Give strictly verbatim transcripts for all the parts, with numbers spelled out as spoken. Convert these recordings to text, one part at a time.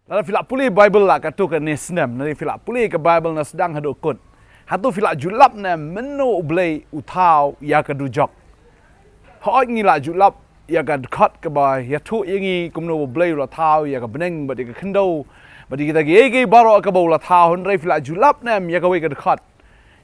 Lada phi la pule Baibl la katto katne snem, lada phi la pule ka Baibl na sdang haduh kut, hato phi la ju lap ne em mynno U Blei u thaw ïa ka dujok? Hooid, ngi la ju lap ïa ka dkhot kaba ïathuh ïa ngi kumno U Blei u la thaw ïa ka bneng bad ïa ka khyndew bad ïa kita kiei kiei baroh kaba u la thaw, hynrei phi la ju lap ne em ïa kawei ka dkhot,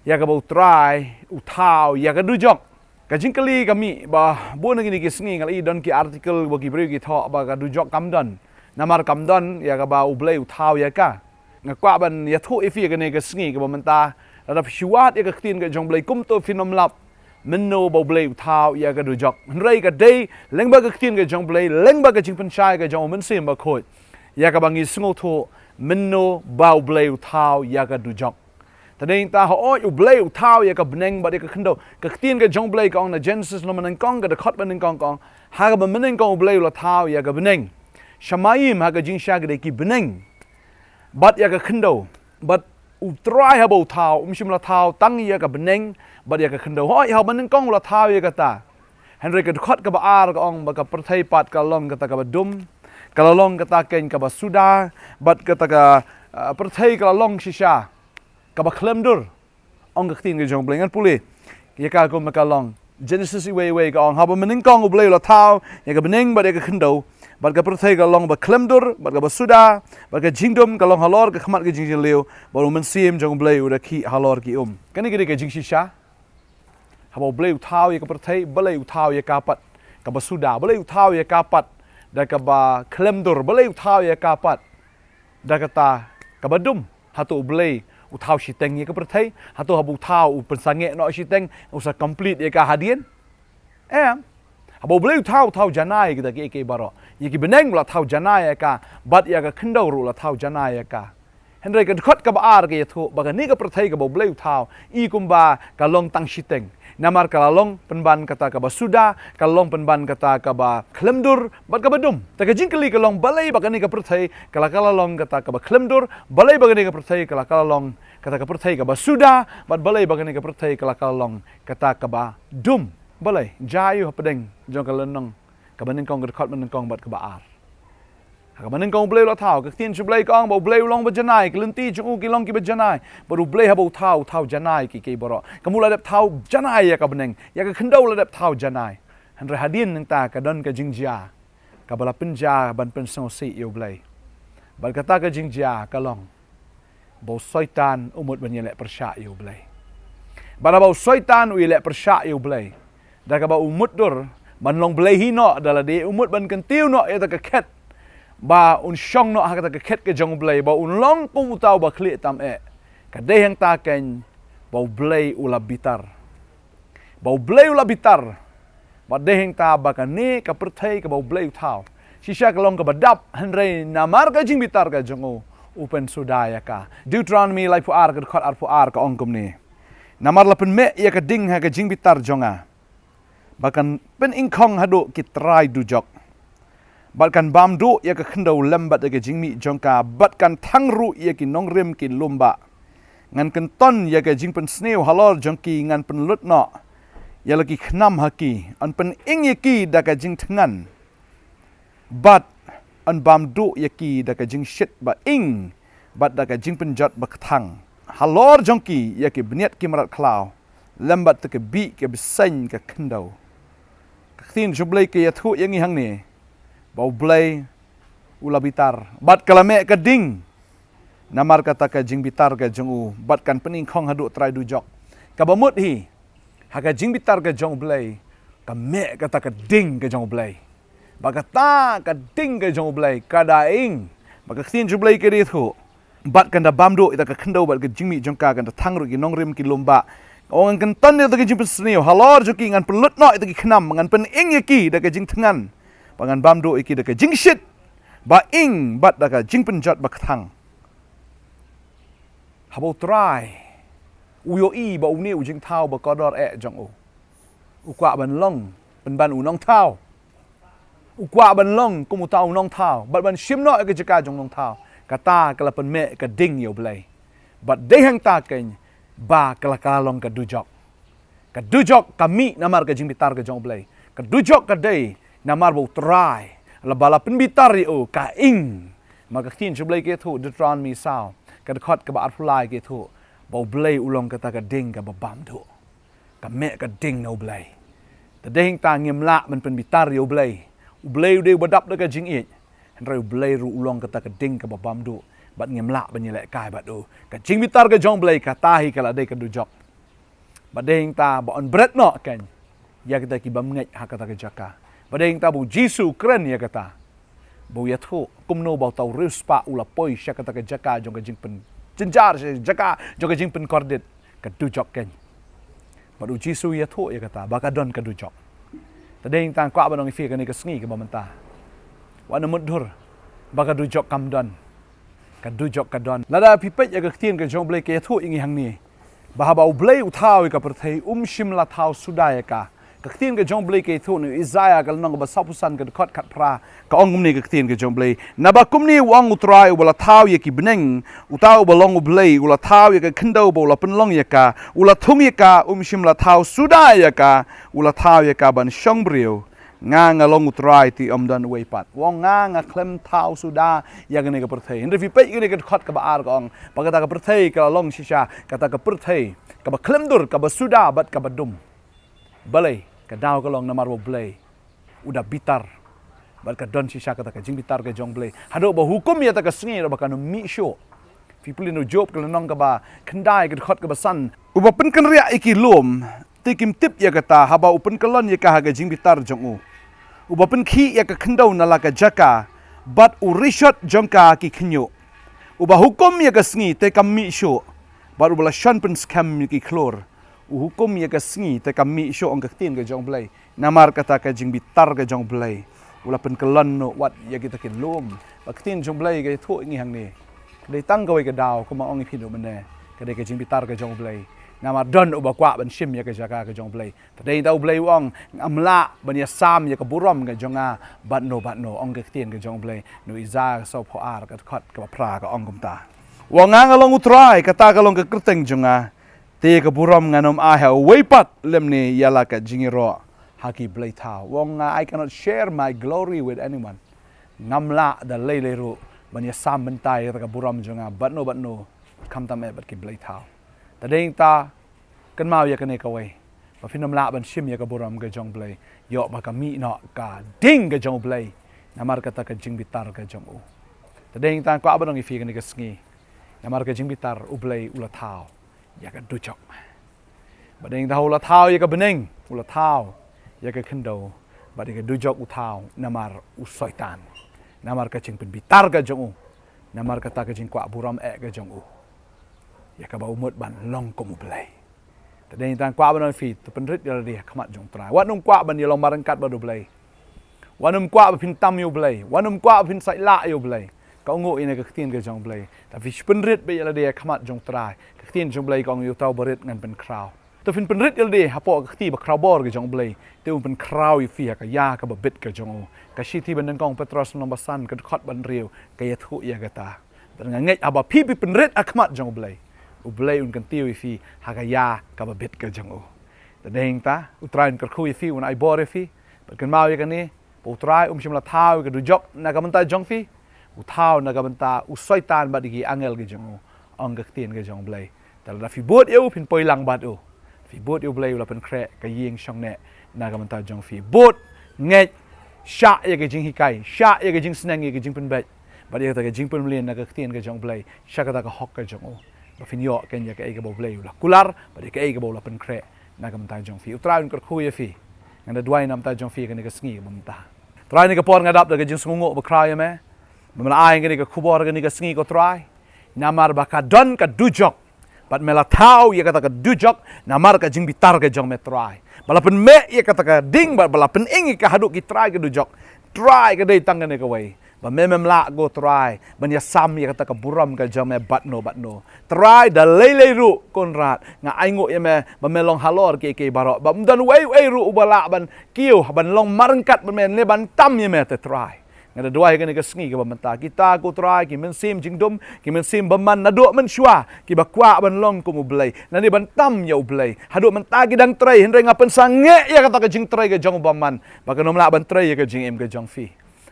ïa kaba U Trai u thaw ïa ka dujok? Ka jingkylli ka mih ba bun na kine ki sngi nga la i don ki article ba ki briew ki thoh ba ka dujok kam don. Namar kam don ïa kaba U Blei u thaw ïa ka. Nga kwah ban ïathuh ïa phi ïa kane ka sngi kaba mynta, lada phi shu wad ïa ka ktien ka jong U Blei, kumto phin ym lap mynno ba U Blei u thaw ïa ka dujok. Hynrei ka dei lyngba ka ktien ka jong U Blei, lyngba ka jingpynshai ka jong U Mynsiem Bakhuid, ïa kaba ngi sngewthuh mynno ba U Blei u thaw ïa ka dujok. Te nangta hooid, U Blei u thaw ïa ka bneng bad ïa ka khyndew. Ka ktien ka jong U Blei ka ong na Genesis lynnong ba nyngkong, ka dkhot ba nyngkong, ka ong, ha kaba mynnyngkong U Blei u la thaw ïa ka bneng. Shamayim ha ka jingshai ka dei ki bneng bad ïa ka khyndew. Bad U Trai haba u thaw, um shym la thaw tang ïa ka bneng bad ïa ka khyndew. Hooid, ha kaba nyngkong u la thaw ïa kata. Hynrei ka dkhot kaba ar ka ong ba ka pyrthei pat ka la long kata kaba dum, ka la long kata keiñ kaba suda, bad kata ka, uh, pyrthei ka la long shisha kaba khlem dur. Ong ka ktien ka jong U Blei, ngan pule ïa ka kumba ka long. Genesis iwei iwei ka ong, haba mynnyngkong U Blei u la thaw ïa ka bneng bad ïa ka khyndew, bad ka pyrthei ka la long ba khlem dur bad kaba suda, bad ka jingdum ka long halor ka khmat ka jingjylliew, bad U Mynsiem jong U Blei u da khih halor ki um. Kane ka dei ka jingshisha. Haba U Blei u thaw ïa ka pyrthei, balei u thaw ïa ka pat kaba suda? Balei u thaw ïa ka pat da kaba khlem dur? Balei u thaw ïa ka pat da kata kaba dum? Hato U Blei u thaw shiteng ïa ka pyrthei? Hato haba u thaw u pynsangeh noh shiteng, u sa complete ïa ka hadien? Em. Haba U Blei u thaw, u thaw janai kita kiei kiei baroh. Ïa ki bneng u la thaw janai ïa ka, bad ïa ka khyndew ruh u la thaw janai ïa ka. Hynrei ka dkhot kaba ar ka ïathuh ba kane ka pyrthei kaba U Blei u thaw, i kumba ka long tang shiteng. Namar ka la long pynban kata kaba suda, ka la long pynban kata kaba khlem dur, bad kaba dum. Te ka jingkylli ka long, balei ba kane ka pyrthei ka la, ka la long kata kaba khlem dur, balei ba kane ka pyrthei ka la, ka la long kata ka pyrthei kaba suda, bad balei ba kane ka pyrthei ka la, ka la long kata kaba dum? Balei? Jia ïa u hapdeng jong ka lynnong kaba nyngkong, ka dkhot ba nyngkong bad kaba ar. Ha kaba nyngkong U Blei u la thaw, ka ktien jong U Blei ka ong ba U Blei u long ba janai, ki lynti jong u ki long kiba janai. Bad U Blei haba u thaw, u thaw janai kiei kiei baroh. Kumno la dep thaw janai ïa ka bneng, ïa ka khyndew la dep thaw janai. Hynrei hadien nangta ka don ka jingjia kaba la pynjia ban pynsngewsih ïa U Blei. Bad kata ka jingjia ka long ba u Soitan u mut ban ïaleh pyrshah ïa U Blei. Bad haba u Soitan u ïaleh pyrshah ïa U Blei, da kaba u mutdur ban long blei hi noh da lade, u mut ban kyntiew noh ïa kata ka khet, ba un shong noh ha kata ka khet ka jong U Blei, ba un long kum uta uba khlieh tam eh. Ka dei hangta keiñ ba U Blei u la bitar. Ba U Blei u la bitar. Bad dei hangta ba kane ka pyrthei kaba U Blei u thaw, shisha ka long kaba dap, hynrei namar ka jingbitar ka jong u, u pynsuda ïa ka. Deuteronomi laiphew ar, ka dkhot arphew ar ka ong kumne: Namar la pynmeh ïa ka ding ha ka jingbitar jong nga, ba kan pyningkhong haduh ki trai dujok, bad kan bam duh ïa ka khyndew lem bad ïa ka jingmih jong ka, bad kan thang ruh ïa ki nongrim ki lum bah. Ngan kynton ïa ka jingpynsniew halor jong ki, ngan pynlut noh ïa la ki khnam ha ki, yn pyning ïa ki da ka jingthngan, bad yn bam duh ïa ki da ka jingshit ba ing, bad da ka jingpynjot ba kthang. Halor jong ki ïa ki bniat ki mrad khlaw, lem bad ïa ki bih ki bseiñ ka khyndew. Ka ktien jong U Blei ka ïathuh ïa ngi hangne ba U Blei u la bitar, bad ka la meh ka ding namar kata ka jingbitar ka jong u, bad kan pyningkhong haduh trai dujok. Kaba mut hi, ha ka jingbitar ka jong U Blei, ka meh kata ka ding ka jong U Blei. Bad kata ka ding ka jong U Blei ka da ing, bad ka ktien jong U Blei ka da ïathuh, bad kan da bam duh ïa ka khyndew bad ka jingmih jong ka, kan da thang ruh ïa ki nongrim ki lum bah. Ong, ngan kynton ïa ka jingpynsniew halor jong ki, ngan pynlut noh ïa ki khnam, ngan pyning ïa ki da ka jingthngan, bad ngan bam duh ïa ki da ka jingshit ba ing, bad da ka jingpynjot ba kthang. Haba U Trai u ïohi ba une u jingthaw ba kordor eh jong u, u kwah ban long pynban u nongthaw. U kwah ban long kum uta u nongthaw, bad ban shim noh ïa ka jaka jong u nongthaw. Kata ka la pynmeh ka ding ïa U Blei. Bad dei hangta keiñ ba ka la, ka la long ka dujok. Ka dujok ka mih namar ka jingbitar ka jong U Blei. Ka dujok ka dei namar ba U Trai, la ba la pynbitar ïa u, ka ing, Namar ka ktien jong U Blei ka ïathuh, Deuteronomy saw, ka dkhot kaba arphew lai ka ïathuh ba U Blei u long kata ka ding kaba bam duh. Ka meh ka ding na U Blei. Te dei hangta ngim lah ban pynbitar ïa U Blei. U Blei u dei uba dap da ka jingïeit. Hynrei U Blei ruh u long kata ka ding kaba bam duh. Bad ngim lah ban ïalehkai bad u. Ka jingbitar ka jong U Blei kata hi ka la dei ka dujok. Bad dei hangta ba yn bret noh kein ïa kita ki bym ngeit ha kata ka jaka. Bad dei hangta ba U Jisu u kren ïa kata. Ba u ïathuh kumno ba uta u riewspah u la poi sha kata ka jaka jong ka jingpynjynjar, sha jaka jong ka jingpynkordit, ka dujok kein. Bad U Jisu u ïathuh ïa kata ba ka don ka dujok. Te dei hangta nga kwah ban ong ïa phi kane ka sngi kaba mynta, wat nym mutdur ba ka dujok kam don. Ka dujok ka don. Lada phi peit ïa ka ktien ka jong U Blei ka ïathuh ïa ngi hangne ba haba U Blei u thaw ïa ka pyrthei, um shym la thaw suda ïa ka. Ka ktien ka jong U Blei ka ïathuh na u Isaïah ka lynnong kaba sawphew san, ka dkhot khatphra, ka ong kumne ka ktien ka jong U Blei: Naba kumne u ong U Trai uba la thaw ïa ki bneng, uta uba long U Blei, u la thaw ïa ka khyndew ba u la pynlong ïa ka, u la thung ïa ka, um shym la thaw suda ïa ka, u la thaw ïa ka ban shong briew. Nga, nga long U Trai, te ym don uwei pat. U ong nga, nga khlem thaw suda ïa kane ka pyrthei. Hynrei phi peit kane ka dkhot kaba ar ka ong ba kata ka pyrthei ka la long shisha kata ka pyrthei kaba khlem dur, kaba suda bad kaba dum. Balei? Ka daw ka long namar ba U Blei u da bitar. Bad ka don shisha kata ka jingbitar ka jong U Blei haduh ba hukum ïa kata ka sngi ruh ba kan ym mih shuh. Phi pule na u Job ka lynnong kaba khyndai, ka dkhot kaba san: Uba pynkynriah ïa ki lum, te kim tip ïa kata, haba u pynkyllon ïa ka ha ka jingbitar jong u. Uba pynkhih ïa ka khyndew na la ka jaka, bad u rishot jong ka ki khynñiuh. Uba hukum ïa ka sngi te kam mih shuh, bad uba la shon pynskhem ïa ki khlur. U hukum ïa ka sngi te kam mih shuh, ong ka ktien ka jong U Blei. Namar kata ka jingbitar ka jong U Blei u la pynkyllon noh wat ïa kita ki lum. Ba ka ktien jong U Blei ka ïathuh ïa ngi hangne. Ka dei tang kawei ka daw, kumba ong ïa phi mynne, ka dei ka jingbitar ka jong U Blei. Namar don uba kwah ban shim ïa ka jaka ka jong U Blei. Te dei hangta U Blei u ong, ngam lah ban ïasam ïa ka burom ka jong nga bad no bad no, ong ka ktien ka jong U Blei. Na u Isaïah sawphew ar, ka dkhot kaba phra ka ong kumta. U ong, nga, nga long U Trai, kata ka long ka kyrteng jong nga. Te ka burom ngan ym ai ha uwei pat lymne ïa la ka jingïaroh ha ki blei thaw. U ong, nga, I cannot share my glory with anyone. Ngam lah da lei lei ruh ban ïasam bynta ïa ka burom jong nga bad no bad no, khamtam eh bad ki blei thaw. Te dei hangta, kynmaw ïa kane kawei, ba phin ym lah ban shim ïa ka burom ka jong U Blei. Ïoh ba ka mih noh ka ding ka jong U Blei namar kata ka jingbitar ka jong u. Te dei hangta nga kwah ban ong ïa phi kane ka sngi, namar ka jingbitar U Blei u la thaw ïa ka dujok. Bad dei hangta u la thaw ïa ka bneng, u la thaw ïa ka khyndew, bad ïa ka dujok u thaw namar u Soitan. Namar ka jingpynbitar ka jong u, namar kata ka jingkwah burom eh ka jong u, ïa kaba u mut ban long kum U Blei. Te dei hangta nga kwah ban ong ïa phi, to pynrit ïa lade ha khmat jong U Trai. Wat nym kwah ban ïalong marryngkat bad U Blei. Wat nym kwah ba phin tam ïa U Blei. Wat nym kwah ba phin saitlah ïa U Blei. Ka ong ïa kane ka ktien ka jong U Blei, lada phi shu pynrit beit ïa lade ha khmat jong U Trai, ka ktien jong U Blei ka ong, ïa uta uba rit ngan pynkhraw. To phin pynrit ïa lade hapoh ka kti ba khraw bor ka jong U Blei, te un pynkhraw ïa phi ha ka ïa kaba bit ka jong u. Ka shithi ba nyngkong Petros lynnong ba san, ka dkhot ba hynriew ka ïathuh ïa kata. Bad nga ngeit haba phi, phi pynrit ha khmat jong U Blei, U Blei un kyntiew ïa phi ha ka ïa kaba bit ka jong u. Te dei hangta U Trai un kyrkhu ïa phi, un ai bor ïa phi. Bad kynmaw ïa kane, ba U Trai um shym la thaw ïa ka dujok na ka bynta jong phi. U thaw na ka bynta u Soitan bad ïa ki angel ka jong u, ong ka ktien ka jong U Blei. Te lada phi bud ïa u, phin poi lang bad u. Phi bud ïa U Blei, u la pynkhreh ka ïing shongneh na ka bynta jong phi. Bud, ngeit, shah ïa ka jinghikai, shah ïa ka jingsneng, ïa ka jingpynbeit, bad ïa kata ka jingpynmlien na ka ktien ka jong U Blei, sha kata ka hok ka jong u, ba phin ïoh kein ïa kaei kaba U Blei u la kular bad ïa kaei kaba u la pynkhreh na ka bynta jong phi. U Trai un kyrkhu ïa phi. Ngan da duwai na ka bynta jong phi kane ka sngi kaba mynta. Trai, kane ka por nga dap da ka jingsngewnguh bakhraw ïa me, ba me la ai kane ka khubor kane ka sngi, ko Trai. Namar ba ka don ka dujok, bad me la thaw ïa kata ka dujok namar ka jingbitar ka jong me, Trai, ba la pynmeh ïa kata ka ding, bad ba la pyning ïa ka haduh ki trai ka dujok. Trai, ka dei tang kane kawei, ba me, mem lah, ko Trai, ban ïasam ïa kata ka burom ka jong me bad no bad no. Trai, da lei lei ruh, Kynrad, nga ainguh ïa me ba me long halor kiei kiei baroh, ba ym don uei uei ruh uba lah ban kiew ban long marryngkat bad me ne ban tam ïa me, te Trai. Nga da duwai ha kane ka sngi kaba mynta, kita, ko Trai, ki mynsiem jingdum, ki mynsiem bymman naduh mynshuwa, kiba kwah ban long kum U Blei, lane ban tam ïa U Blei, haduh mynta ki dang trei, hynrei nga pynsangeh ïa kata ka jingtrei ka jong u bymman, ba kan ym lah ban trei ïa ka jingim ka jong phi.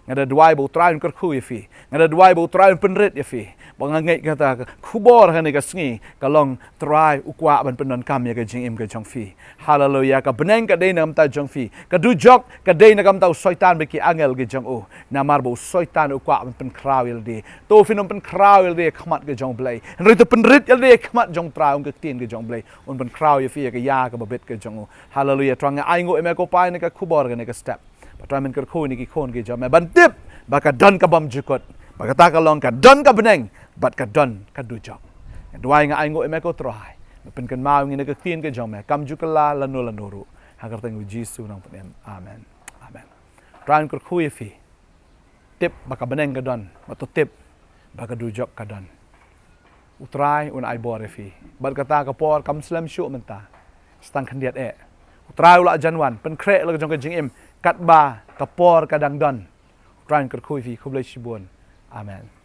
Nga da duwai ba U Trai un kyrkhu ïa phi. Nga da duwai ba U Trai un pynrit ïa phi. Ba nga ngeit kata ka khubor ha kane ka sngi ka long Trai u kwah ban pyndonkam ïa ka jingim ka jong phi. Haleluya. Ka bneng ka dei na ka bynta jong phi. Ka dujok ka dei na ka bynta u Soitan bad ki angel ki jong u. Namar ba u Soitan u kwah ban pynkhraw ïa lade. To phin ym pynkhraw ïa lade ha khmat ka jong U Blei. Hynrei to pynrit ïa lade ha khmat jong U Trai, ong ka ktien ka jong U Blei. Un pynkhraw ïa phi ïa ka ïa kaba bit ka jong u. Haleluya. Trai nga ainguh ïa me ko Pa ïa kane ka khubor, kane ka step. Ba Trai men kyrkhu ïa kine ki khun ki jong me ban tip ba ka don ka bymjukut. Ba kata ka long ka don ka bneng bad ka don ka dujok. Nga duwai, nga ainguh ïa me ko Trai. Me pynkynmaw ïa ngi na ka ktien ka jong me. Kam ju kylla lano lano ruh. Ha ka kyrteng U Jisu nga ong. Amen. Amen. Trai un kyrkhu ïa phi. Tip ba ka bneng ka don, ba to tip ba ka dujok ka don. U Trai un ai bor ïa phi. Bad kata ka por kam slem shuh mynta. Sa tang khyndiat eh. U Trai u la jan wan, pynkhreh la ka jong ka jingim katba ka por ka dang don. U Trai un kyrkhu ïa phi. Khublei shibun. Amen.